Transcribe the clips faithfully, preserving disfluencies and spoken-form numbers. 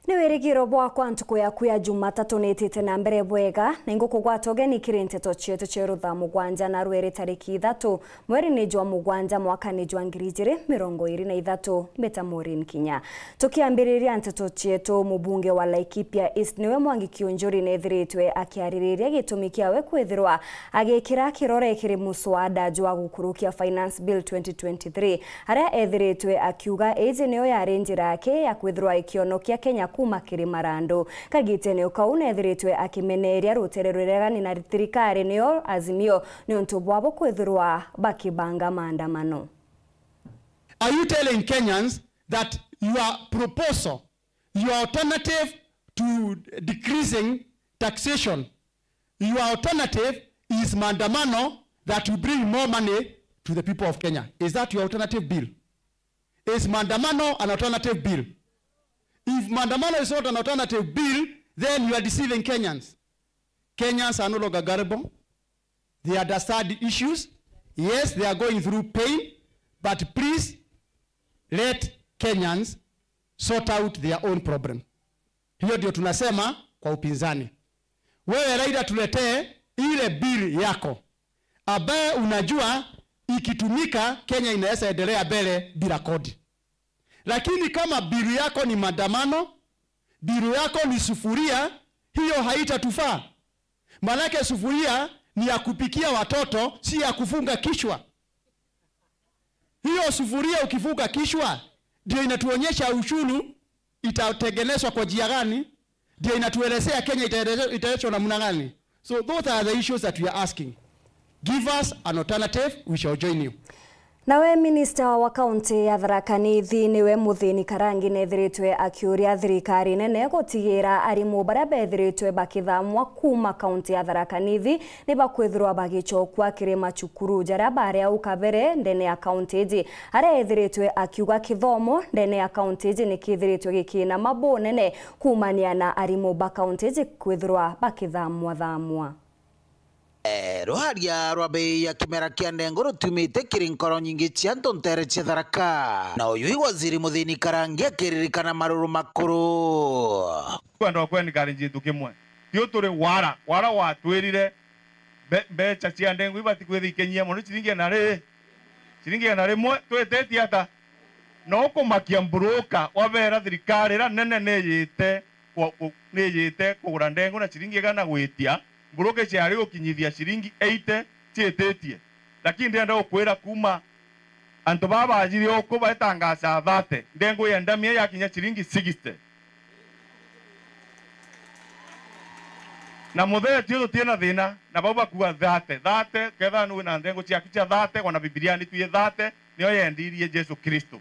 Ni wirigiro bwakwa ntuku yaku ya Jumatatu niitite na mbere bwega, na ingukugwata ugeni kiri nteto cietu cia rutha mugwanja na rweri tariki ithatu, mweri ni jwa mugwanja, mwaka ni jwa ngiri ijiri mirongo iri na ithatu. Mbita Maureen Kinya. Tukiambiriria nteto cietu, mubunge wa Laikipia East niwe Mwangi Kiunjuri neethiritwe akiaririria gitumi kiawe kwithirwa agikira kirore kiri muswada jwa gukurukia Finance Bill twenty twenty-three, aria ethiritwe akiuga iji niyo yari njira yake ya kwithirwa ikionokia Kenya kuma kiri marandu. Kagitene o kau neethiritwe akimeneeria rutere ruregani na thirikari niyo Azimio niuntu bwabo kwithirwa bakibanga maandamano. Are you telling Kenyans that your proposal, your alternative to decreasing taxation, your alternative is maandamano that will bring more money to the people of Kenya? Is that your alternative bill? Is maandamano an alternative bill? If maandamano is not an alternative bill, then you are deceiving Kenyans. Kenyans are no longer gullible. They understand the issues. Yes, they are going through pain, but please let Kenyans sort out their own problem. Hiyo ndio tunasema kwa upinzani. Wewe Raila, tuletee ile bill yako ambaye unajua ikitumika Kenya inaweza endelea mbele bila kodi. Lakini kama bill yako ni maandamano, bill yako ni sufuria, hiyo haitatufaa. Maanake sufuria ni ya kupikia watoto, si ya kufunga kichwa. Hiyo sufuria ukifunga kichwa, ndio inatuonyesha ushuru itatengenezwa kwa njia gani, ndio inatuelezea Kenya itaendeshwa, itaendeshwa namna gani. So those are the issues that we are asking. Give us an alternative, we shall join you. Nawe minista wa kaunti ya Tharaka Nithi niwe Muthini Karangi neethiritwe akiuria thirikari nene gutigira arimu baria beethiritwe bakithamwa kuma kaunti ya Tharaka Nithi ni bakwithirwa bagicokua kiri macukuru jaria baari au kabere ndene ya kaunti iji. Aria eethiritwe akiuga kithomo ndene ya kaunti iji ni kithiritwe gikina mabunene kuumania na arimu ba kaunti iji kwithirwa bakithamwa thamwa. Eh, rwaria rwa bei ya kimera kia ndengu rutumite kiri nkoro nyingi cia antu ntere cia Tharaka. Na uyu i waziri Muthini Karangi akiririkana maruru makuru. Kwenda kweni kari njintu kimwe. Tiu turi wara, wara watwirire mbe-, mbecha cia ndengu ibati kwithia ikenyia mono ciringi igana ri-, ciringi igana rimwe, twititie ata? No kumakia mburuka, wabera thirikari ira nene niyite ku-, ku-, niyite kugura ndengu na ciringi igana gwitia, mburuka iciari gukinyithia ciringi eighty ciititie. Lakini ndienda gukwira kuuma antu baa bajire uku baetangaca thirty, ndengu ya ndamia yakinya ciringi sixty. Na muthee, tio tutina thina na bau bakua thirty, thirty, kethira ni wina ndengu ciaku cia thirty, ona Bibiriani twi thirty, nio yendirie Jesu Kristo.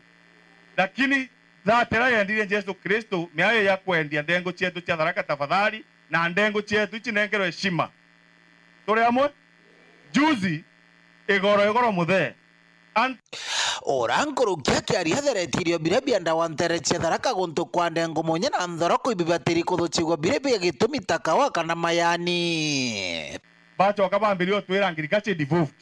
Lakini thirty iria yendirie Jesu Kristo, miayo ya kwendia ndengu cietu cia Tharaka tafadhali, na ndengu cietu icinenkerwe heshima. Turi amwe? Juzi, igoro, igoro muthee. An- Ura nkuruki akiaria atheretirio biria bia ndawa ntere cia Tharaka guntu kwa ndengu munye na nthoroko ibibatiri kuthucigwa biria bia gitumi ta kawa kana majani. Bacoka bambiria utwira agriculture devolved.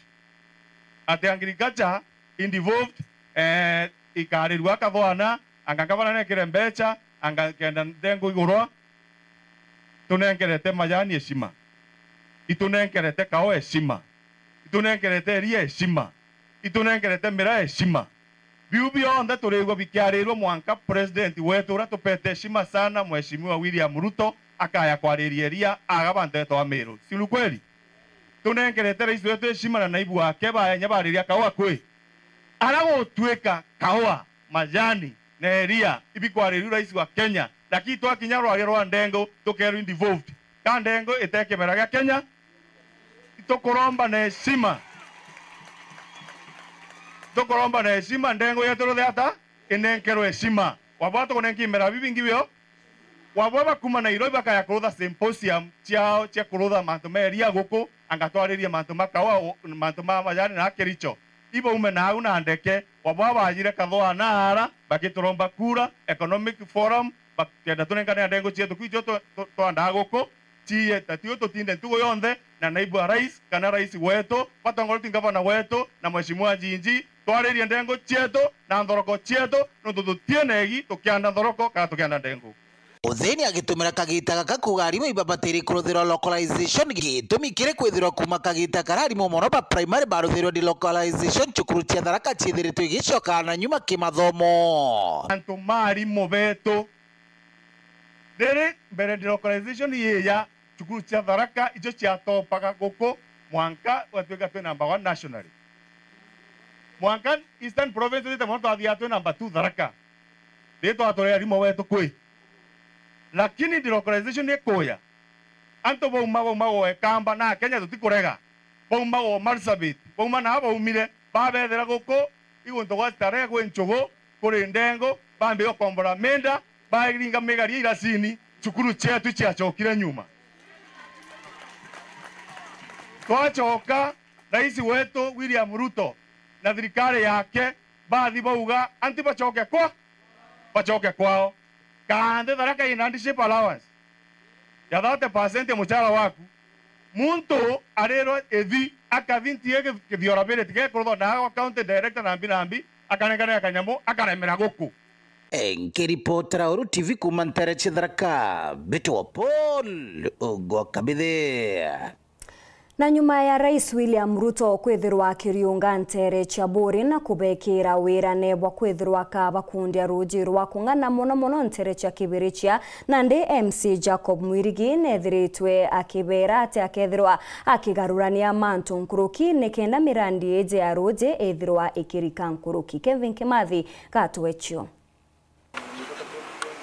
Ati agriculture in devolved, eh, ikarirua akathwana, anga ngavana nekire mbecha, anga kenda ndengu igurwa. Itunenkerete majani heshima. Itunenkerete kawa heshima. Itunenkerete iria heshima. Itunenkerete miraa heshima. Biu bionthe turigua bikiarirua mwanka president wetu uria tupete heshima sana, Mheshimiwa William Ruto, akaya kwariria iria aga bantu betwa Meru. Si ni kweli? Tunenkerete rais wetu heshima na naibu wake baenya bariria kawa kwi. Ara gutuika kawa, majani, na iria ibikwaririu rais wa Kenya, lakini twakinya rwaria rwa ndengu, tukerwa involved. Ka ndengu ite kimera gia Kenya? Itukuromba na heshima. Tukuromba na heshima, ndengu yetu ruthe ata? Inenkerwe heshima. Wabwa tukunenki imera bibi ngi bio? Wabwa bakuma Nairobi bakaya kurutha symposium ciao cia kurutha mantu ma iria guku, anga twaririe mantu ma kawa, mantu ma majani na Kericho. Ibaume nau na ndeke, wabwa bajire kathwa na ara, bagituromba kura, Economic Forum, bakenda tunenkanira ndengu cietu, kwi cio twa-, twa-, twandaa guku, ciiye, ta tiu tutinde ntugu yonthe na naibu wa rais, kana rais wetu, batongoretue ngavana wetu, na Mheshimiwa Njinji, twaririe ndengu cietu na nthoroko cietu, nontu tutienegi tukianda nthoroko kana tukianda ndengu. Uthini agitumira kagita gaka kuuga arimu ibabatiri kuruthirwa localization. Gitumi kiri kwithirwa kuuma kagita karia arimu mono ba primary baruthirwe delocalization, cukuru cia Tharaka ciithiritwe igicoka na nyuma kimathomo. Antu ma arimu betu, riri mbere delocalization yiija, cukuru cia Tharaka icio ciatopaga guku, mwanka gwatuika twi number one nationally. Mwanka Eastern Province ite mono twathiaga twi number two Tharaka. Ri twatore arimu betu kwi. Lakini delocalization ikuuja. Antu bauma, bauma gwa Ikamba na Kenya tutikurega. Bauma gwa Marsabit, bauma na baumire, babethera guku, iguntu gwa Starehe gwi Nchugu, kuri Ndengu, bambi gukombora minda, baringa migari ya iracini, cukuru cietu ciacokire nyuma. Twacoka, Rais wetu William Ruto na thirikari yake bathi bauga, anti bacoke kwa, bacoke kwao. Kaanthi Tharaka ina hardship allowance ya thirty percent ya mucara waku. Muntu arirwa ithi, akathi ntie ki-, kithiora biri, tiga kurutha na agwa county director nambi nambi, akanenkana kanyamu, akaremera guku. Nkiripotera Uru T V kuuma ntere cia Tharaka, mbitwa Paul Ugwa Kabithi. Na nyuma ya Rais William Ruto kwithirwa akiriunga ntere cia Buri na kubekira wirane bwa kwithirwa akabakundia ruuji rwa kung'ana mono mono ntere cia Kibirichia, nandi M C A Jacob Mwirigi neethiritwe akibera ati akethirwa akigarurania mantu nkuruki nikenda mirandi iji ya ruuji ithirwa ikirika nkuruki. Kevin Kimathi, gatwecio.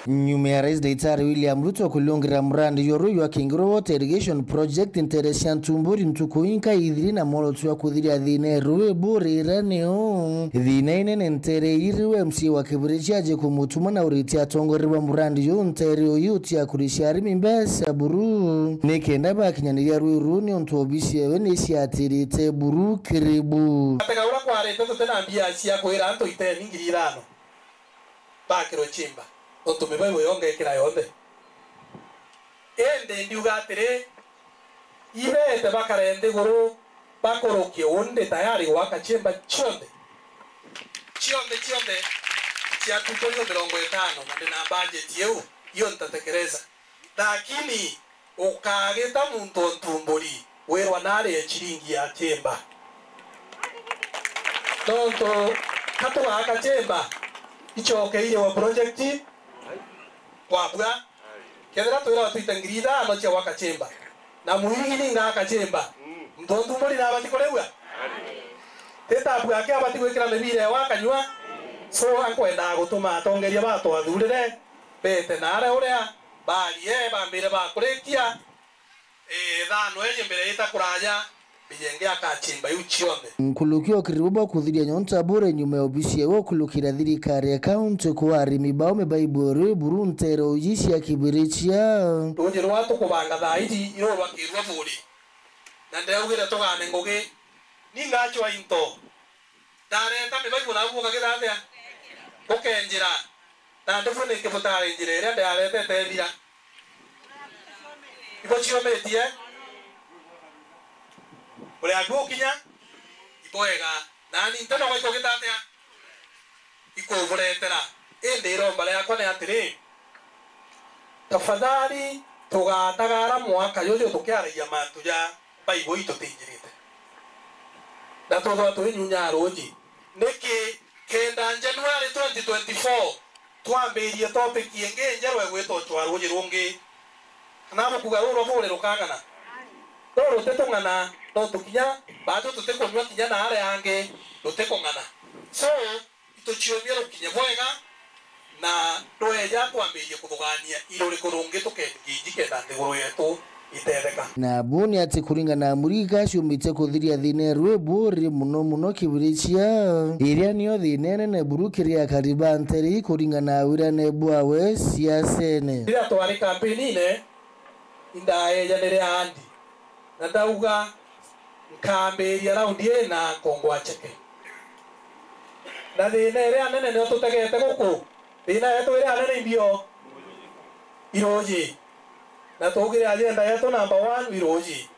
Nyuma ya Rais Daktari William Ruto kuliungira murandi juru jwa King Robert Irrigation Project ntere cia Ntumburi ntuku inka ithiri na mworoto jwa kuthiria thina e rui Buri ira niu thina inene ntere iri, we M C A wa Kibirichia aje kumutuma na uriti atongoria ba murandi juu ntere uyu utia kuricia arimi mbeca buru nikenda bakinyaniria rui ruu niuntu obisi ewe niciatirite buru kiri bu. Atega ura kwarite tuti na mbia cia kwira antu iteni ngiri ithano. Bakirwe chimba, nontu mibaibo yonga ikira yonthe. Indi ndiuga atiri, ibeete bakare nthiguru, bakurukie undi tayari gwaka chimba chionthe. Chionthe, chionthe cia tutorial mirongo itano, na ndi na budget iu, iyo ntatekereza. Lakini ukagita muntu o Ntumburi, wirwa narie chiringi ya chimba. Nontu ka tugaka chimba, icokeire wa project kwabua. Kethira twirwa twite ngiri ithano cia gwaka chimba, na Mwirigi ninga aka chimba, muntu o Ntumburi nabati kuriua? Ti tabu ake abati gwikira mibira ewe akanyua? So, ankwendaa gutuma atongeria batwathurire, beete naria uria, Baarie, bambire bakurikia, ithano eje mbere ita kuraja, mbijenge akachimba iu cionthe. Nkuruki okiriri bwa kuthiria nyonta bure nyuma ya obisi ewe okurukira thirikari ya kaunti kwa arimi bao mibaibu iri buru ntere uji cia Kibirichia. Ruuji rwa tukubanga thaa iji irurwakirua buri, na ndiraugire tugane ngugi, ni ngachwa into. Ndareta mibaibu nabu bukagita atia? Bukenjira. Nandi bu niki butari njira iria ndaretete ithira? Ibuciomitie? Buri abu ukinya? Ibwega. Nani nte no baikugita atia? Ikuburetera. Indi iromba riakwa ni atiri, tafadhali tugatagara mwaka juju tukiaragia mantu ja Bible itutinjirite. Na twithwa twinyunyaa ruuji. Niki kenda January twenty twenty-four twambirie topic ingi njerwa igwitwa Cwa Ruuji Rungi? Kana bukuga ruru buri rukang'ana? Ruru rutitung'ana, no tukinya, baatu tutikunyua kinya na aria angi rutikung'ana. So, ituciumie rukinye bwega, na rweja twambirie kuthugaania iruriku rungi tukenginji kenda nthiguru yetu itetheka. Na bu ni ati kuringana na Murika aciumite kuthiria thina irwe buri muno muno Kibirichia, iria niyo thina inene buru kiri akari ba ntere ii kuringana na wirane bwawe siasene. Riria twari kampenine, indaejanire aandi, na ndauga, nkambiria raundi ii na nkongwa cheke. Na thina iria nene nio tutegete guku, thina yetu iria nene imbio iruuji. Na twaugire agenda yetu number one iruuji,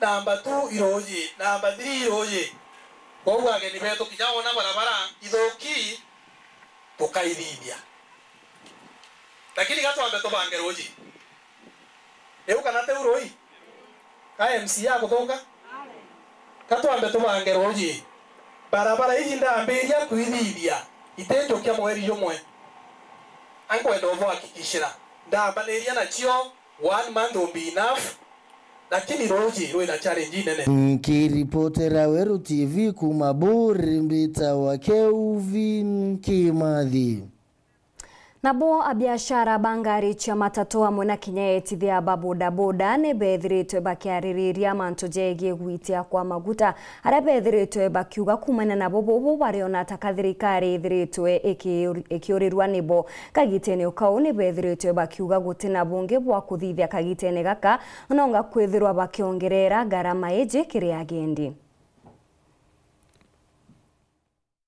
number two iruuji, number three iruuji. Kwou ageni betu kinya wona barabara ithuki, tukaithithia. Lakini ga twambe tubange ruuji. Riu kana tiu ruuji? Ka M C A aguthuka? Ka twambe tubange ruuji. Barabara iji ndambiria kwithithia, iti njukia mweri jumwe. Ankwenda ubuhakikishira, ndambaniria nacio, one month will be enough, lakini ruuji rwina challenge inene. Nkiripotera Weru T V kuuma Buri, mbitawa Kelvin Kimathi. Nabo abiashara ba ngari cia matatu amwe na kinya eetithia ba bodaboda ni beethiritwe bakiaririria mantu jegie gwitia kwa maguta, aria beethiritwe bakiuga kuumania na bubu bariona ta ka thirikari ithiritwe ikiuri-, ikiurirua nibo. Kagitene o kau ni beethiritwe bakiuga guti na bungi bwa kuthithia kagitene gaka, nonga kwithirwa bakiongerera ngarama iji kiri agendi.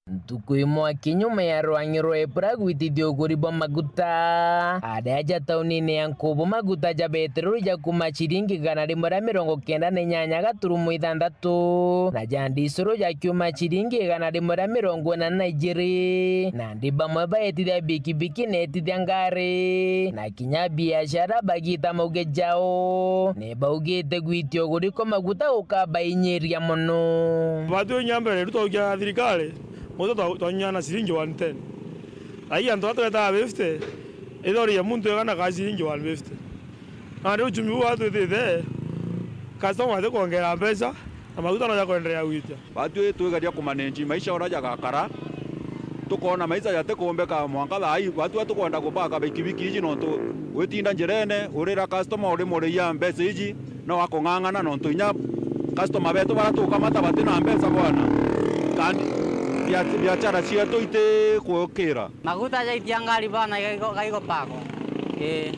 Ntuku imwe kinyume ya rwang'i rwa Epura gwitithia uguri bwa maguta, aria ja taunine ya Nkubu maguta ja beteroli ja kuuma ciringi igana rimwe ria mirongo kenda na inyanya gaturumo ithanthatu, na ja ndisoro ja kiuma ciringi igana rimwe ria mirongo ina na ijiri. Nandi bamwe baetithia bikibiki na etithia ngari, na kinya biashara bagita mauge jao, ni baugite gwitia uguri kwa maguta gukabainyiria mono. Batwi inya mbere riu twaukia thirikari, maguta twa-, twanyua na ciringi one ten. Ai antu batwetaga fifty, ithori ya muntu igana ka ciringi one fifty. Na riu uchumi buu batwitite, customer atikwongera mbeca, na maguta no jakwenderea gwitia. Batwi twigeria kumanage maisha uria jagakara, tukoona maisha jatikumbika mwanka thaa ii, batwi tukwenda kubaka bikibiki iji nontu witinda njirene, urira customer urimuriia mbeca iji, no akung'ang'ana nontu inya customer betu baria tukamata bati na mbeca bwana, kandi bia-, biachara cietu itikukira. Maguta jaitia ngari bwana, gaigo-, gaigopakwa. Ii.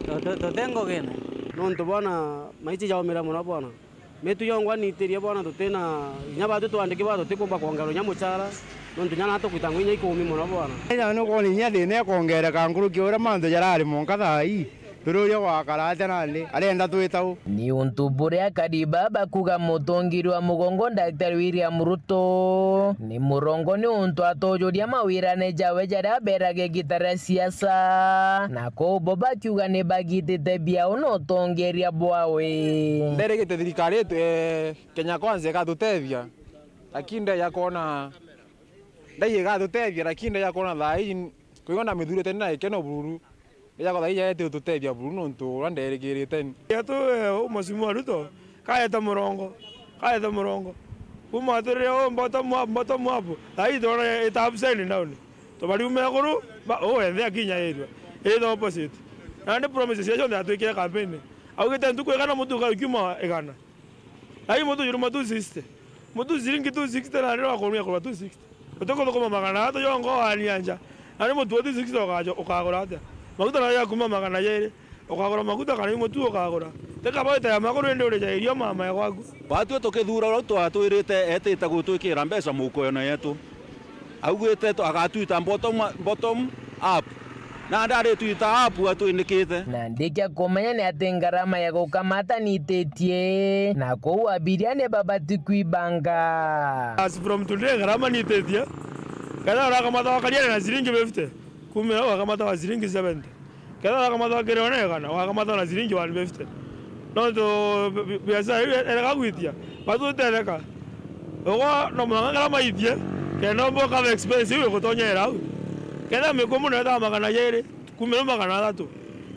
Tu-, tu-, tuti ngugine. Nontu bwana, maisha jaumire mono bwana. Mitu yongwa niitirie bwana, tutina inya batu twandiki bwa tutikumba kwongerwa inya muchara, nontu inya na tukwita ngui inya ikumi mono bwana. Ija nukwona inya thina ikongereka nkuruki uria mantu jarari mwanka thaa ii, turi uria gwakara atia nandi, arenda twita u? Ni untu buria akari baa bakuga mutongeria wa mugongo Daktari William Ruto ni murongo ni untu atojuria mawirane jawe jaria aberaga igita ria siasa, na kou bo bakiuga ni bagitite biao na utongeria bwawe. Nderigite thirikari yetu, eh, Kenya Kwanza ikatutethia, lakini ndeja kwona, ndai igatutethia, lakini ndeja kwona thaa ii kwigua na mithurite ni na ikeno bururu. Ndeja kwa thaa ii yaete ututethia bururu nontu uria nderigirite ni. Yetu, eh, u Mheshimiwa Ruto, kaete murongo, kaete murongo. Kuma twirire u bottom up, bottom up, thaa ii turona ita upside down. Tubariume iguru, ba-, u wenthe akinya area. Ii the opposite. Nandi promises cia cionthe atwikire campaign. Augite ntuku igana mutu ukiuma igana. Ai mutu juruma two sixty. Mutu ciringi two sixty na rira akorumia kurwa two sixty. Utikuthukuma magana athatu jongo wani anja. Na ni mutu wa two sixty ukajo-, ukagura atia? Maguta nayo yakuma magana jeri. Ukagura maguta kana i mutu ukagura. Teka baita ya maguru indi uri ja irio mama ya gwaku. Batwi tukithura uria twatwirite etite gutwikira mbeca mukoyono yetu. Augite tu-, agatwita bottom, bottom up. Na ndaritwita up atwinikite. Na ndikia kumenya ni ati ngarama ya gukamata nititie, na kou abiria ni babati kwibanga. As from today, ngarama nititie. Kethira urakamata wakariane na ciringi fifty, kumira ugakamata wa ciringi seventy. Kethira urakamata wakirione igana, ugakamata na ciringi one fifty. Nontu bi-, bi-, biashara iu erega gwitia, batu tutetheka. Ugwa no mwanka ngarama itie, kenda umbe ukatha expense iu igutonya irau. Kenda miku muno ethaa magana jeri, kumira magana athatu.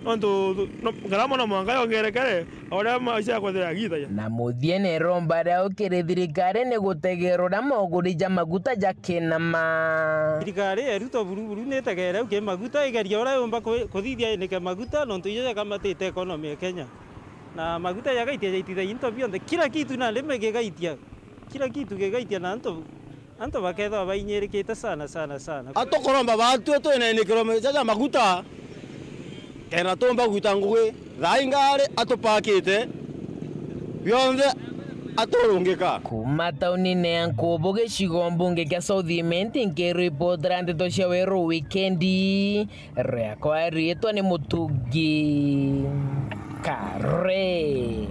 Nontu tu-, no, ngarama no mwanka yongerekere, o uria maisha yakwethira yagithagia. Na muthie ni romba riao kiri thirikari ni gutegera uria moguri ja maguta jakinama. Thirikari ya Ruto buru buru ni itegere u ki maguta, igerie uria yumba ku-, kuthithia inike maguta, nontu ijo jakamatite economy ya Kenya. Na maguta jagaitia jaitithagia into bionthe, kila kitu na ndime gigaitia, kila kitu gigaitia na antu, antu bakethagwa bainyirikite sana, sana, sana. Atukuromba batwi twina inikiro jaja maguta, kenda tumba gwita ngugi, thaa ingari atupakite, bionthe aturungika. Kuma taunine ya Nkubu, gicigo mbunge kia South Imenti, nkiripotera ndeto cia Weru Wikendi. Riakwa riitwa ni Mutungi Kare.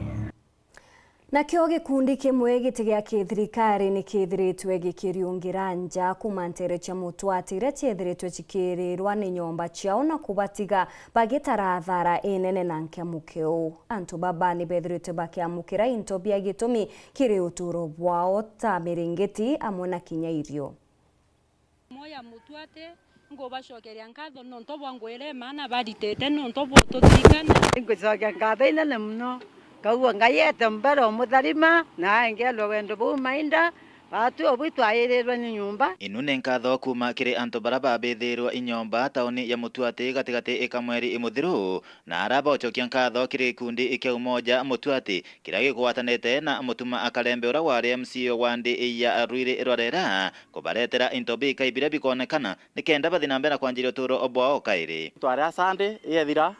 Nakio gikundi kimwe giti gia kithirikari ni kithiritwe gikiriungira nja kuuma nteere cia Mutwati iria ciethiritwe cikirirwa ni nyomba ciao na kubatiga bagitara athara inene na nkia mukeu. Antu baba ni bethiritwe bakiamukira into bia gitumi kiri uturo bwao ta miringiti amwe na kinya irio. Moya Mutwati, nkubacokeria nkatho nontu bwa ngwira imaana baritite nontu bwa ututhirikana. Ngwicokia nkatho inene mono. Nkauga Ngai eete mbere umutharima, na aengeelwe wendo buu mainda, baatwi o buu itwairirwe ni nyomba. Inu ni nkatho kuuma kiri antu baria babithiirwe inyomba tauni ya Mutwati gatigati ka mweri muthiru, na aria bocokia nkatho kiri gikundi kia Umoja Mutwati kiria gigwatanite na Mutuma Akalembe uria wari M C A wa wandi ya Rwiri Rwarera, kubaretera into bikai biria bikonekana nikenda bathi na mbere na kwanjiria uturo bwao kairi. Twari a Sunday yethira,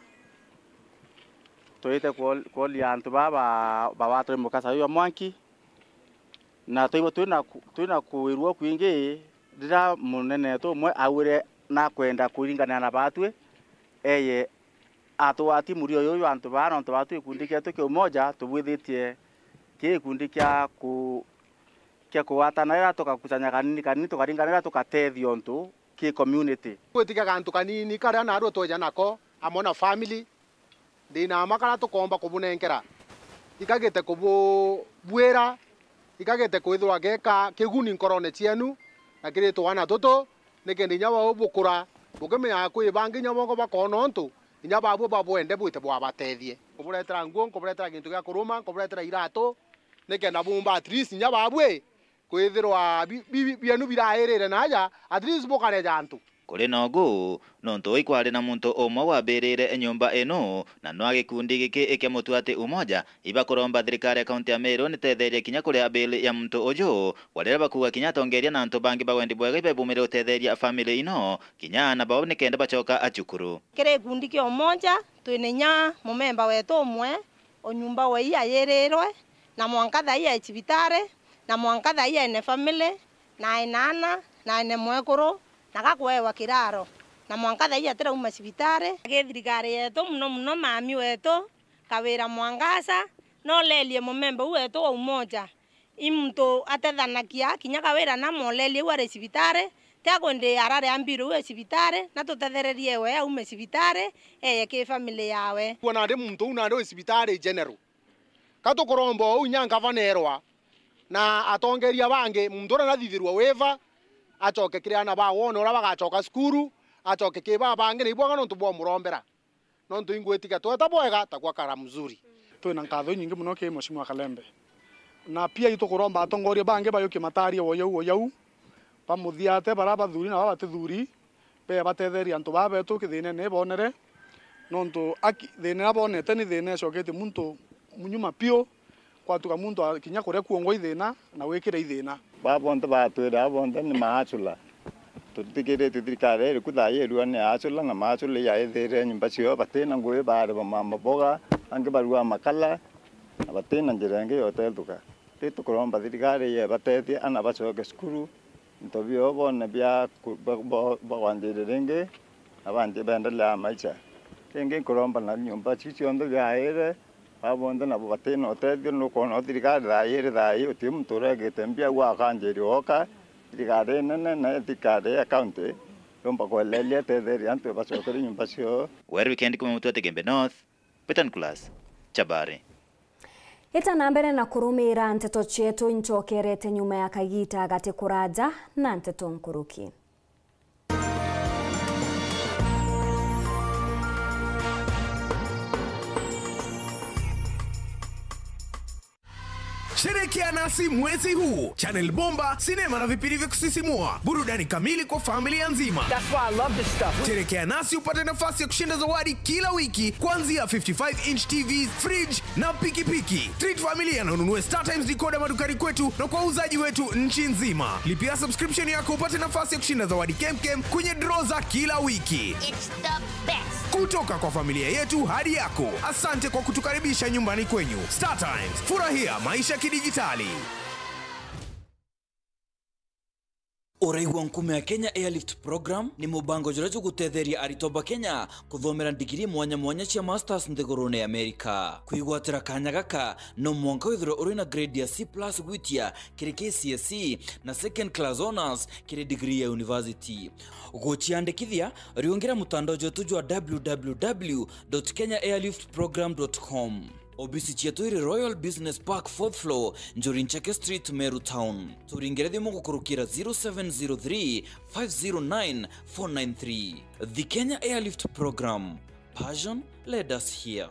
twite kuol-, kuoria antu baa ba, bawatire mukasa juu jwa mwanki, na twaigua twina ku-, twina kuirua kwingi riria munene wetu umwe augire nakwenda kuringana na baatwi, eye atugwati murio juju antu baa, nontu baatwi gikundi kietu kia Umoja tubwithitie ki gikundi kia ku-, kia kugwatanira, tugakucania kanini kanini, tukaringanira, tugatethia untu ki community. Gwitikia gantu kanini karia naarua tweja nako amwe na family, thina ama karia tukoomba kubunenkera, ikagite kububwira, ikagite kwithirwa geka kiguni nkorone cienu na kiri twana tutu, nikenda inya bau bukura, bukimenyaga kwi bangi inya bongo bakoona untu inya babu babwende bwite bwabatethie. Nkuburetera nguo, nkuburetera gintu gia kuruma, nkuburetera iratu, nikenda bumba at least inya babu kwithirwa bi-, bi-, bi-, bienu birairire naaja, at least bukareja antu. Kuri na ugu, nontu ikwari na muntu umwe wabirire nyomba ino, na nwa gikundi giki kia Mutwati Umoja, ibakuromba thirikari ya kaunti ya Meru nitetherie kinya kuria bill ya muntu uju, wa riria bakuuga kinya atongeria na antu bangi ba wendi bwega ibebumire utetheria family ino, kinya aana bao nikenda bacoka a cukuru. Kiri gikundi kia Umoja, twina inya mumemba wetu umwe, o nyomba we iyayirirwe, na mwanka thaa ii ai cibitari, na mwanka thaa ii aina family, na aina aana, na aina mwekuru, na gakuewa kiraro, na mwanka thaa ii atirauma cibitari. Ki thirikari yetu, muno muno mami wetu, Kawira Mwangaza, nolerie mumemba u wetu wa Umoja. I muntu atethanagia, kinya Kawira namolerie u ari cibitari, ti akwindi arare ambirwe u e cibitari, na tutethererie we aume cibitari, eye ki family yawe. Kwona ndi muntu u nandi wi cibitari general. Ka tukuromba uu inya ngavana erwa na atongeria bangi, muntu uria nathithirwa waiver, acoke kiri aana ba wone uria bagacoka cukuru, acoke ki baa bangi, na ibwega nontu bwaumurombera. Nontu ingwitikia tweta bwega, takwa kara mzuri. Twina nkatho inyingi mono ki Mheshimiwa Kalembe. Na pia itukuromba atongoria bangi bayukie matarie woyau woyau, bamuthiate bara bathuri na baba batithuri, be batetherie antu baa betu kithinene ibonere, nontu aki-, thina iria bonete ni thina icoketie muntu nyuma piu, kwatuka muntu a-, kinya kuria kuongwa ithina na gwikira ithina. Baa bonthe batwire aa bonthe ni maachula. Tutikiritie thirikari iriku thaa ii irua ni aachula, na maachula iyaithire nyumba ciao batina ngui, baari bamama boga, angi barua makala, na batina njira ingi yotethuka. Ti tukuromba thirikari iye batethie ana bacoke cukuru, into bio bone bia ku-, ba-, ba-, bagwanjire ringi, na banji beendelea maisha. Ringi nkuromba na nyumba ici cionthe biaire, baa bonthe nabo batina utethio, nukwona thirikari thaa ii iri thaa ii, uti muntu uregite mbia, gwa akanjiria oka, thirikari inene na thirikari ya county, yumba kwelelia, tetheria antu ibacokere nyumba ciao. Weru Weekend kuma Mutwati Gembe North, Peter Nicholas, Chabari. Ita na mbere na kurumiira nteto cietu, incokerete nyuma ya kagiita gati kuraja na nteto nkuruki. Sherekea nasi mwezi huu. Channel bomba, sinema na vipindi vya kusisimua, burudani kamili kwa familia nzima. That's why I love this stuff. Sherekea nasi upate nafasi ya kushinda zawadi kila wiki, kuanzia fifty-five inch T V, fridge na pikipiki. Treat familia na ununue StarTimes decoder madukani kwetu na kwa wauzaji wetu nchi nzima. Lipia subscription yako upate nafasi ya kushinda zawadi kemkem kwenye draw za kila wiki. It's the best. Kutoka kwa familia yetu hadi yako, asante kwa kutukaribisha nyumbani kwenyu. StarTimes, furahia maisha kidijitali. Uraigua nkuma ya Kenya Airlift Program ni mubango juria jugutetheria aritwa ba Kenya kuthomera ndigiri mwanya mwanya cia masters nthigurune ya Amerika. Kwigwatira kanya gaka, no mwanka withirwe uri na grade ya C plus gwitia kiri K C S E na second class honours kiri degree ya university. Guciandikithia, riungira mutandao jwetu jwa w w w dot kenya airlift program dot com. Obisi cietu iri Royal Business Park, fourth floor, Njuri Ncheke Street, Meru Town. Turingire thimu gukurukira zero seven zero three, five zero nine, four nine three. The Kenya Airlift Program. Passion led us here.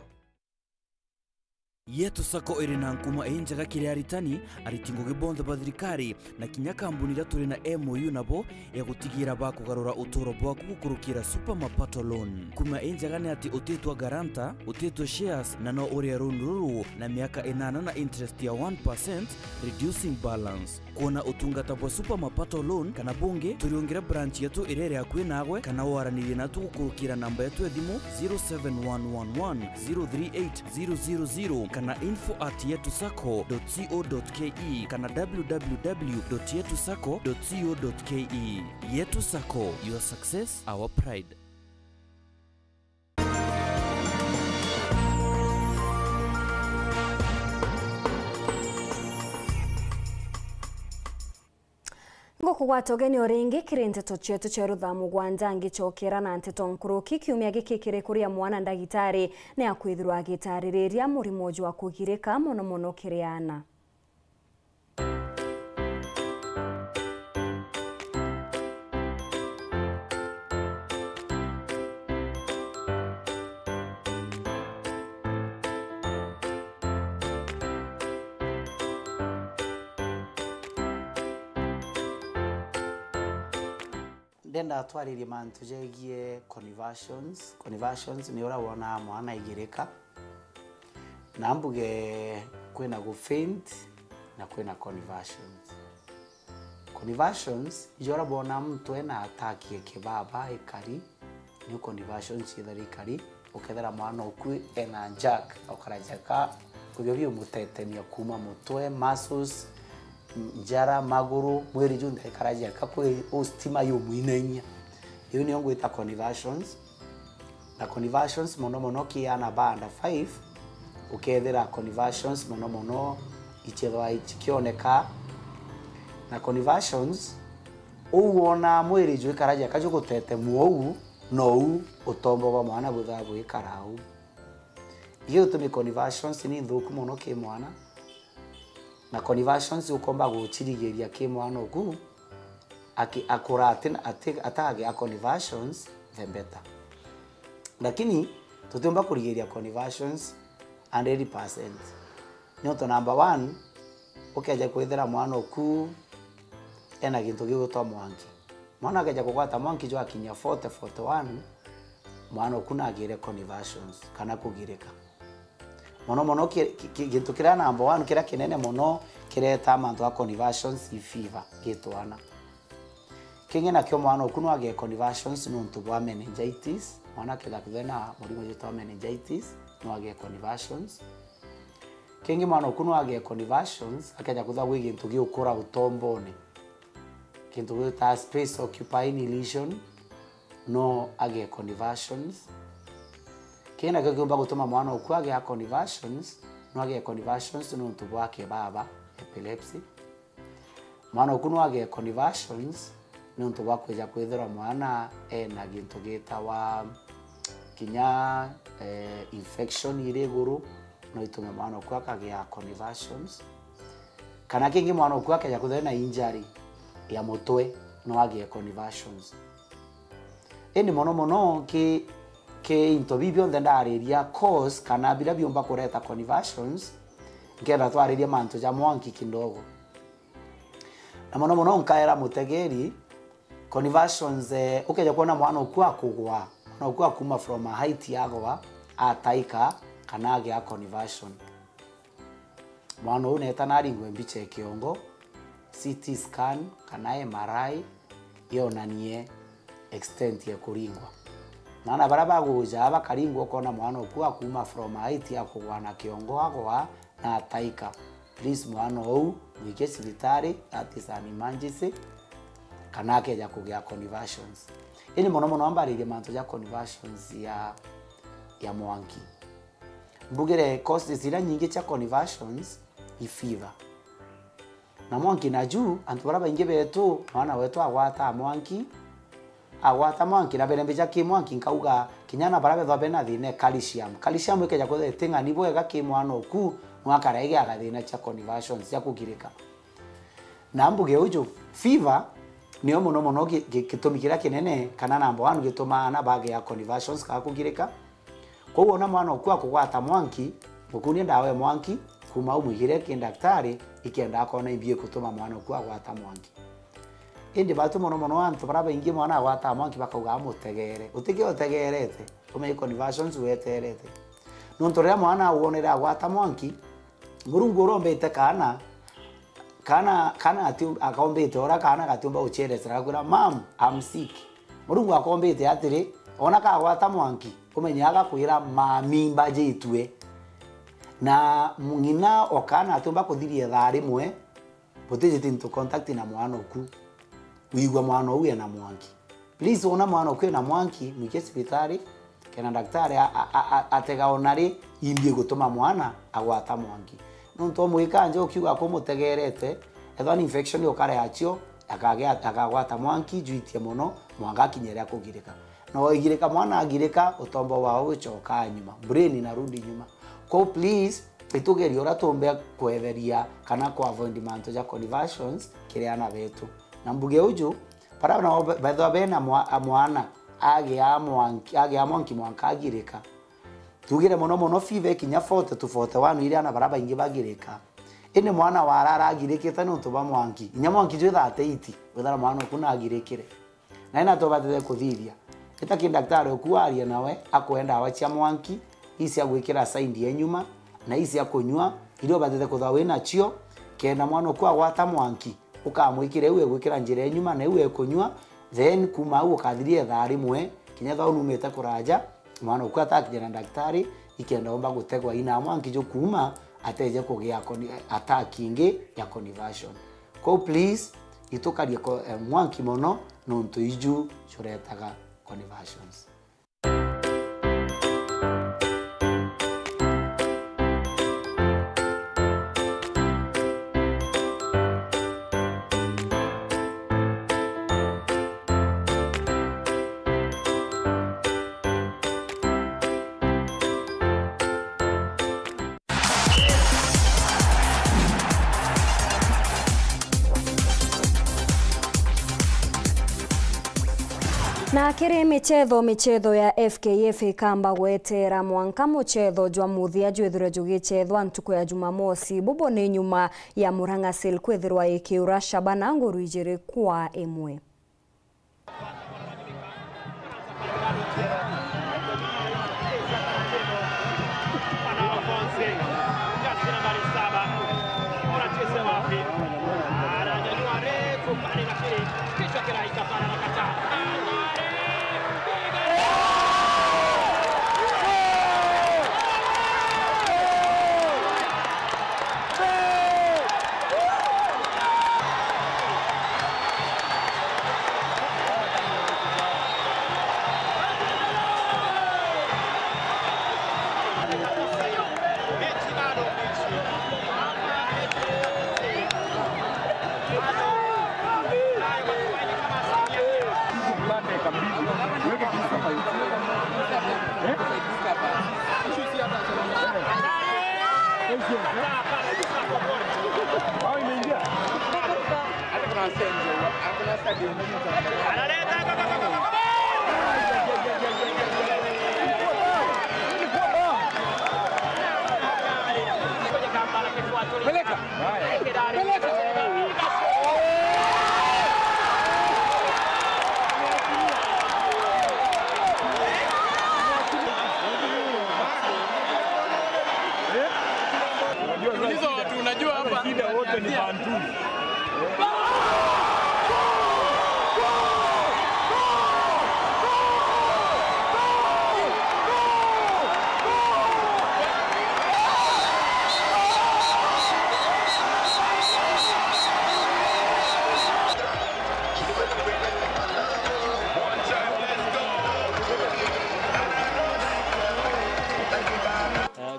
Yetu Sacco iri na nkuma injega kiri aritani, ariti ngugi bonthe ba thirikari, na kinya kambuni iria turi na M O U nabo ya gutigira bakugarura uturo bwaku gukurukira Super Mapato Loan. Nkuma injega ni ati utitwa guarantor, utitwa shares, na no urie loan ruru na miaka inana na interest ya one percent, reducing balance. Kwona utungata bwa Super Mapato Loan kana bungi, turiungire branch yetu iria iri akui nagwe, kana waranirie natu gukurukira namba yetu ya thimu zero seven one one one zero three eight zero zero zero kana info at yetu sacco dot co dot ke kana w w w dot yetu sacco dot co dot ke. Yetu Sacco, your success, our pride. Ngukugwata ugeni o ringi kiri nteto cietu cia ruthaa mugwanja, ngicokera na nteto nkuruki. Kiumia giki kiri kuria mwana ndagitari ni akwithirwa agitaririria murimo jwa kugirika, mono mono kiri aana. Ndenda twaririe mantu jegie conversions. Conversions ni uria wonaa mwana aigirika. Na mbuge kwina gu faint na kwina conversions. Conversions, ijo uria bona muntu ena attack ya kibaba ikari, ni conversions ciithira ikari, ukethira mwana oku ena jerk, ukara jerk, ubio biumutetemia kuuma mutwe, muscles, njara, maguru, mwiri junthe ikara jerk, kwi ustima yumuinainia. Iu nio ngwita conversions. Na conversions mono mono ki aana ba under five, ukethira conversions mono mono ichethwa ikioneka. Na conversions, uu wonaa mwiri jwikara jeka jugutetemua uu, nou utombo bwa mwana buthaa bwikara uu. Igio gitumi conversions ni nthuku mono ki mwana, na conversions ukomba guchirigiria ki mwana oku, aki-, akura ati, ati, atagea conversions, the better. Lakini tutiumba kurigiria conversions hundred percent. Nontu number one, ukeja kwithira mwana oku ena gintu gigwitwa mwanki. Mwana akeja kugwata mwanki jwakinyia forty, forty-one, mwana oku nagire conversions kana kugirika. Mono mono ki-, ki-, ki-, gintu kiria number one kiria kinene mono kiretaa mantu a conversions i fever gi twana. Kingi nakio mwana oku no agee conversions nontu bwa meningitis. Mwana akethira kwithirwa na murimo jwitwa meningitis, no agee conversions. Kingi mwana oku no agee conversions akeja kwithirwa gwi gintu giukura utombone. Kintu gita space occupying lesion, no agee conversions. Kii nakio kiumba gutuma mwana oku agea conversions, no agee conversions nontu bwa kibaba, epilepsy. Mwana oku no agee conversions nontu bwa kwija kwithirwa mwana ena gintu gitawa kinya, eh, infection iri iguru, no itume mwana oku akagea conversions. Kana kingi mwana oku akeja kwithirwa na injury ya mutwe, no agee conversions. Indi mono mono ki, ki into bibi bionthe ndariria cause kana biria biumba kureta conversions, nkenda twaririe mantu ja mwanki kidogo. Na mono mono nkaera mutegeri, conversions, eh, ukeja kwona mwana oku akugwa, mwana oku akuma from a height agwa, ataika, kana agea conversion. Mwana uu neeta naringwe mbicha ya kiongo, C T scan, kana M R I, yonanie extent ya kuringwa. Maana baria bagujaa bakaringwa, ukona mwana oku akuma from a height akugwa na kiongo agwa na ataika. Please, mwana uu mwike cibitari, that is an emergency. kana akeja kugia conversions. Indi mono mono ambaririe mantu ja conversions ya, ya Mwanki. Mbugire causes iria nyingi cia conversions i fever. Na Mwanki na juu, antu baria baingi betu, mwana wetu agwata Mwanki, agwata Mwanki, na birembe ja ki Mwanki, nkauga, kinya na baria bethwa bena thina e calcium. Calcium ikeja kwithirwa iting'ani bwega ki mwana oku, nwakara igia gathina cia conversions, cia kugirika. Na mbuge uju, fever niyo mono mono gi-, gi-, gitumi kiria kinene, kana number one gitumaa aana bagia conversions kana kugirika. Kwou ona mwana oku akugwata Mwanki, mukunie ndawa e Mwanki, kuma umwigire ki ndaktari, ikenda akona imbi igutuma mwana oku agwata Mwanki. Indi batu mono mono antu baria baingi mwana agwata Mwanki bakauga amutegere. Utike utegerete, umenye conversions weterete. Nontu riria mwana awonere agwata Mwanki, Murungu urombite kaana, kaana, kaana ati-, akombite ura kaana gatiumba gucheresera gakwira, "Mom, I'm sick." Murungu akombite atiri, ona kagwata Mwanki, umenye agakwira, "Mami, mbajitue." Na ng'ina o kaana atiumba kuthiria ithaa rimwe, butijite into contact na mwana oku. Wigua mwana ou ena Mwanki. Please, wona mwana oku ena Mwanki, mwikie cibitari, kena ndaktari a-, a-, a-, a-, atega ona ri imbi igutuma mwana agwata Mwanki. Nontu omwika nja ukiuga kumutegerete, ethwa ni infection ukare achio, akage-, akagwata Mwanki jwitie mono, mwanka akinye ria kugirika. Na oigirika mwana agirika, utombo wao ucokaa nyuma, brain inarudi nyuma. Kwou please, itugerie uria tumbe kwetheria kana ku avoid mantu ja conversions kiri aana betu. Na mbuge uju, baria nao be-, bethwa bena mwa-, a mwana, agia Mwanki, agia Mwanki mwanka agirika. Tugire mono mono fever ikinya forty to forty-one iria aana baria baingi bagirika. Indi mwana wara aragirikite nontu bwa Mwanki. Inya Mwanki jwi thirty-eight, withira mwana oku nagirikire. Na ina tubatite kuthithia. Ita ki ndaktari oku aria nawe, akwe ndawa cia Mwanki, ii cia gwikira side ya nyuma, na ii cia kunyua, iria ubatite kuthwa wi nacio, kenda mwana oku agwata Mwanki, ukamwikire iu egwikira njira ya nyuma na iu ekunyua, then kuma au ukathiria ithaa rimwe, kinya ethwa unumite kuraja, mwana oku atakinya na ndaktari, ikenda umba gutegwa ina Mwanki ju kuma, ateje kugia con-, attack ingi ya conversion. Kwou please, itukarie ko-, eh, Mwanki mono, nontu iju juretaga conversions. Na kiri michetho, michetho ya F K F ikamba gwetera mwanka muchetho jwa muthia jwithirwe jugicethwa ntuku ya Jumamosi, bubo ni nyuma ya Murang'a Seal kwithirwa ikiura Shabana nguru ijiri kwa imwe. Peleka. Peleka. Uliza watu unajua hapa. Shida wote ni Bantu.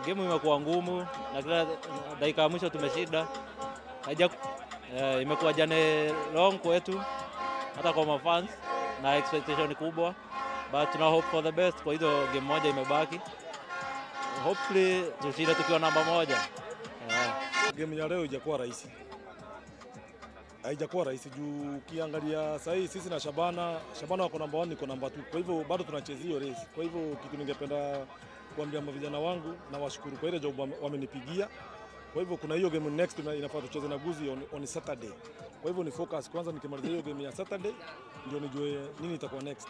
Game imekuwa ngumu na kila dakika ya mwisho tumeshinda. Haija, eh, imekuwa journey long kwetu, hata kwa mafans na expectation kubwa, but tuna hope for the best kwa hizo game moja imebaki. Hopefully tushinde tukiwa namba moja. Eh. Game ya leo haijakuwa rahisi. Haijakuwa rahisi juu ukiangalia saa hii sisi na Shabana, Shabana wako number one, niko number two. Kwa hivyo bado tunacheza hiyo race. Kwa hivyo kitu ningependa kuambia mavijana wangu, na washukuru kwa ile job wame-, wamenipigia. Kwa hivyo kuna hiyo game next tuna-, inafaa tucheze na Guzi on, on Saturday. Kwa hivyo ni focus kwanza, nikimaliza hiyo game ya Saturday ndio nijue nini itakuwa next.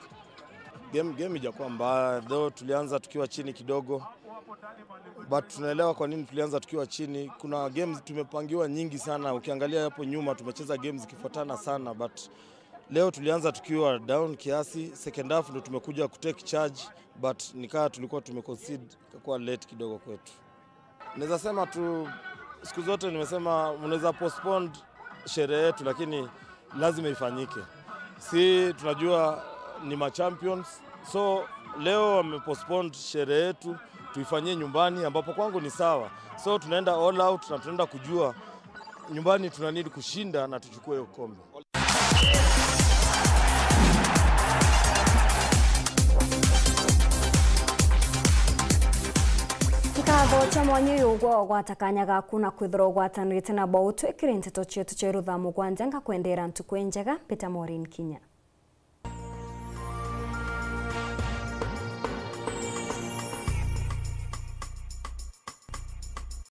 Game, game ijakuwa mbaya, though tulianza tukiwa chini kidogo. But tunaelewa kwa nini tulianza tukiwa chini. Kuna games tumepangiwa nyingi sana. Ukiangalia hapo nyuma tumecheza games zikifuatana sana, but leo tulianza tukiwa down kiasi. Second half ndo tumekuja kutake charge, but nikaa tulikuwa tumeconcede, ikakuwa late kidogo kwetu. Naweza sema tu, siku zote nimesema mnaweza postpone sherehe yetu, lakini lazima ifanyike. Si tunajua ni ma champions, so leo wamepostpone sherehe yetu, tuifanyie nyumbani, ambapo kwangu ni sawa. So tunaenda all out na tunaenda kujua nyumbani tuna need kushinda na tuchukue hiyo kombe. Nkatho cia mwanya uyu ugwa ugwata kanya gaku na kwithirwa ugwatanirite na bo. Twikire nteto cietu cia rutha mugwanja, ngakwendera ntuku injega. Peter Maureen Kinya.